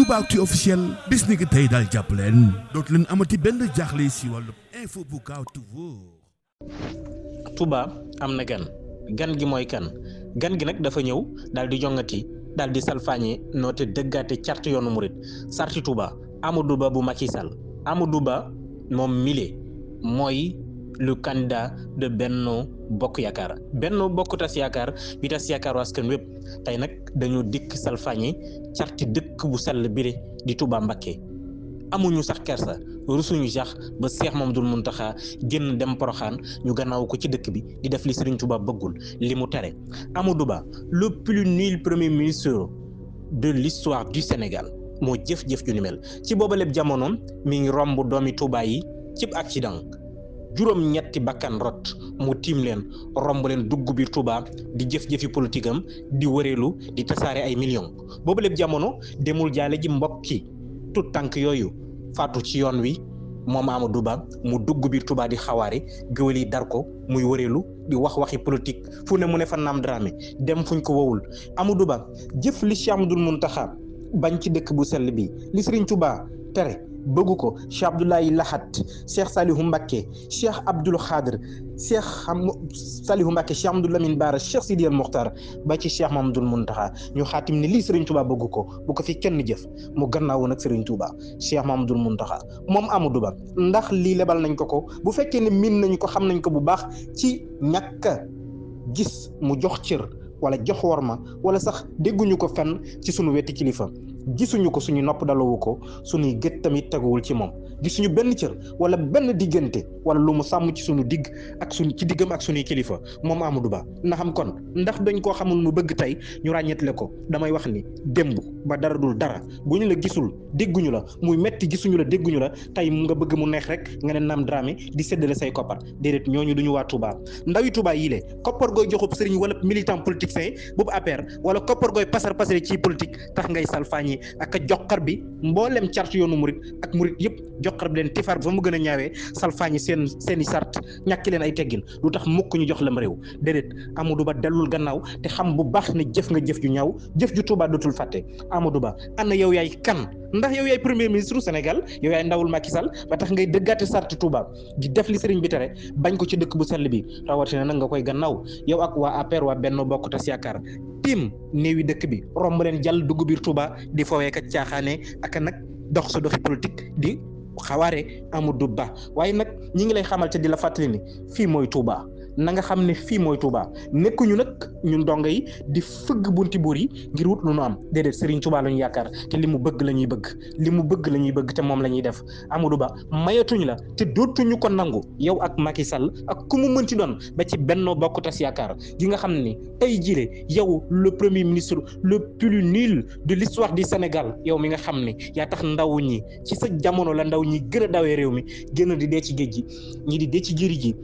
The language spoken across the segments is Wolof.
Toubactu officiel bis ni ki tey daal jàpp leen dootu leen amati benn jaaxle si wàllu info bu gaaw te wóor. Touba am na gan gi mooy kan gan gi nag dafa ñëw daal di jongati daal di salfaañe noote dëggaate carte yoonu murit sarti Touba Amadou Ba bu Macky Sall Amadou Ba moom mile mooy le candidat de Benno Bokk Yaakaar Benno Bokk Tas Yaakaar bi tas yaakaaru askan wépp tey nag dañu dikk salfaañe carti dëkk bu sell bile di Touba Mbacké amuñu sax kersa rusuñu sax ba Cheikh Mamadou Mountakha génn dem Porokhane ñu gannaaw ko ci dëkk bi di def li Serigne Touba bëggul li mu tere Amadou Ba le plus nul premier ministre de l'histoire du Sénégal moo jëf-jëf ju ni mel ci booba lépp jamonoom mi ngi romb doomi Touba yi cib accident juróom-ñetti bakkan rot mu tiim leen romb leen dugg biir Touba di jëf-jëfi politique am di wëreelu di tasaare ay millions booba lépp jamono demul jaale ji mbokki tout tànk yooyu faatu ci yoon wi moom Amadou Ba mu dugg biir Touba di xawaare géwél yi dar ko muy wëreelu di wax waxi politique fu ne mu ne fa naam Dramé dem fuñ ko wowul Amadou Ba jëf li Cheikh Abdoul Mountakha bañ ci dëkk bu sell bi li Serigne Touba tere bëggu ko Cheikh Abdoulaye Lahat Cheikh Salihu Mbacké Cheikh Abdoul Khadr Cheikh Salihu Mbacké Cheikh Amadou Lamine Bara Cheikh Sidi El Mokhtar ba ci Cheikh Mamadou Mountakha ñu xaatim ne lii Serigne Touba bëggu ko bu ko fi kenn jëf mu gannaaw nag Serigne Touba Cheikh Mamadou Mountakha moom Amadou Ba ndax lii lebal nañ ko bu fekkee ne miin nañ ko xam nañ ko bu baax ci ñàkk gis mu jox cër wala jox worma wala sax dégguñu ko fenn ci sunu wetti kilifa gisuñu ko suñu nopp dalawu ko suñuy gët tamit teguwul ci moom gisuñu benn cër wala benn diggante wala lu mu sàmm ci suñu digg ak suñu ci diggam ak suñuy kilifa moom Amadou Ba na xam kon ndax dañ koo xamul mu bëgg tey ñu ràññetle ko damay wax ni démb ba dara dul dara bu ñu la gisul dégguñu la muy metti gisuñu la dégguñu la tey nga bëgg mu neex rek nga ne naam Dramé di séddale say koppar déedéet ñooñu duñu waa Touba ndawi Touba yii le koppar gooy joxub sëriñ wala militant politique say boobu APR wala koppar gooy pasar pasare ci politique tax ngay salfaañi ak joxar bi mboolem carte yoonu murit ak murit yëpp joxar bi leen tifaar bi fa mu gën a ñaawee salfaañi seeni sart ñàkki leen ay teggin lu tax mukk ñu jox lam réew déedéet Amadou Ba dellul gannaaw te xam bu baax ne jëf nga jëf ju ñaaw jëf ju Touba dootul fàtte Amadou Ba ana yow yaay kan ndax yow yaay premier ministre Sénégal yow yaay ndawul Macky Sall ba tax ngay dëggaate sarti Touba di def li sëriñ bi tere bañ ko ci dëkk bu sell bi rawatina nag nga koy gannaaw yow ak waa APR waa Benno Bokk Tas Yaakaar tiim néewi dëkk bi romb leen jàll dugg biir Touba di fowee ka caaxaane ak nag dox sa doxi politique di xawaare Amadou Ba waaye nag ñi ngi lay xamal te di la fàttali ni fii mooy Touba na nga xam ne fii mooy Touba nekkuñu nag ñun dongo yi di fëgg bunti buur yi ngir wut lu nu am déedéet Serigne Touba la ñu yaakaar te li mu bëgg la ñuy bëgg li mu bëgg la ñuy bëgg te moom la ñuy def Amadou Ba mayatuñ la te dootuñu ko nangu yow ak Macky Sall ak ku mu mënti doon ba ci Benno Bokk Tas Yaakaar gi nga xam ni tey jile yow le premier ministre le plus nul de l'histoire du Sénégal yow mi nga xam ni yaa tax ndaw ñi ci sa jamono la ndaw ñi gën a dawee réew mi gën a di dee ci géej gi ñi di dee ci jëri ji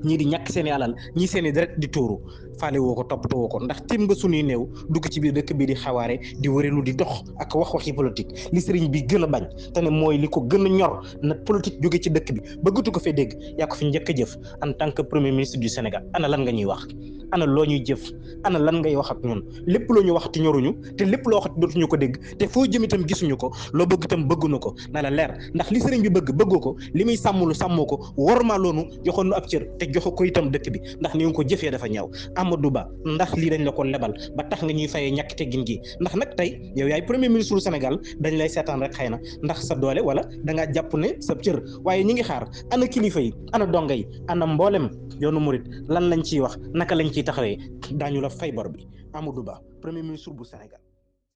ñii di ñàkk seeni alal ñii seeni deret di tuuru faale woo ko toppatoo woo ko ndax tim nga suñuy néew dugg ci biir dëkk bi di xawaare di wëreelu di dox ak waxi politique li sëriñ bi gën a bañ te ne mooy li ko gën a ñor na politique jóge ci dëkk bi bëggatu ko fee dégg yaa ko fi njëkk a jëf en tant que premier ministre du Sénégal ana lan nga ñuy wax ana loo ñuy jëf ana lan ngay wax ak ñun lépp loo ñu waxati ñoruñu te lépp loo waxati dootuñu ko dégg te foo jëm itam gisuñu ko loo bëgg itam bëgguñu ko na la leer ndax li sëriñ bi bëggoo ko li muy sàmmlu sàmmoo ko warmaa loonu joxoon nu ab cër te joxo ko itam dëkk bi ndax ni nga ko jëfee dafa ñaaw Amadou Ba ndax lii dañ la ko lebal ba tax nga ñuy fayee ñàkk teggin gi ndax nag tey yow yaay premier ministre du Sénégal dañ lay seetaan rek xëy na ndax sa doole wala da ngaa jàpp ne sa cër waaye ñi ngi xaar ana kilifa yi ana donga yi ana mboolem yoonu murit lan lañ ciy wax naka lañ ciy taxawee daañu la fay bor bi Amadou Ba premier ministre bu Sénégal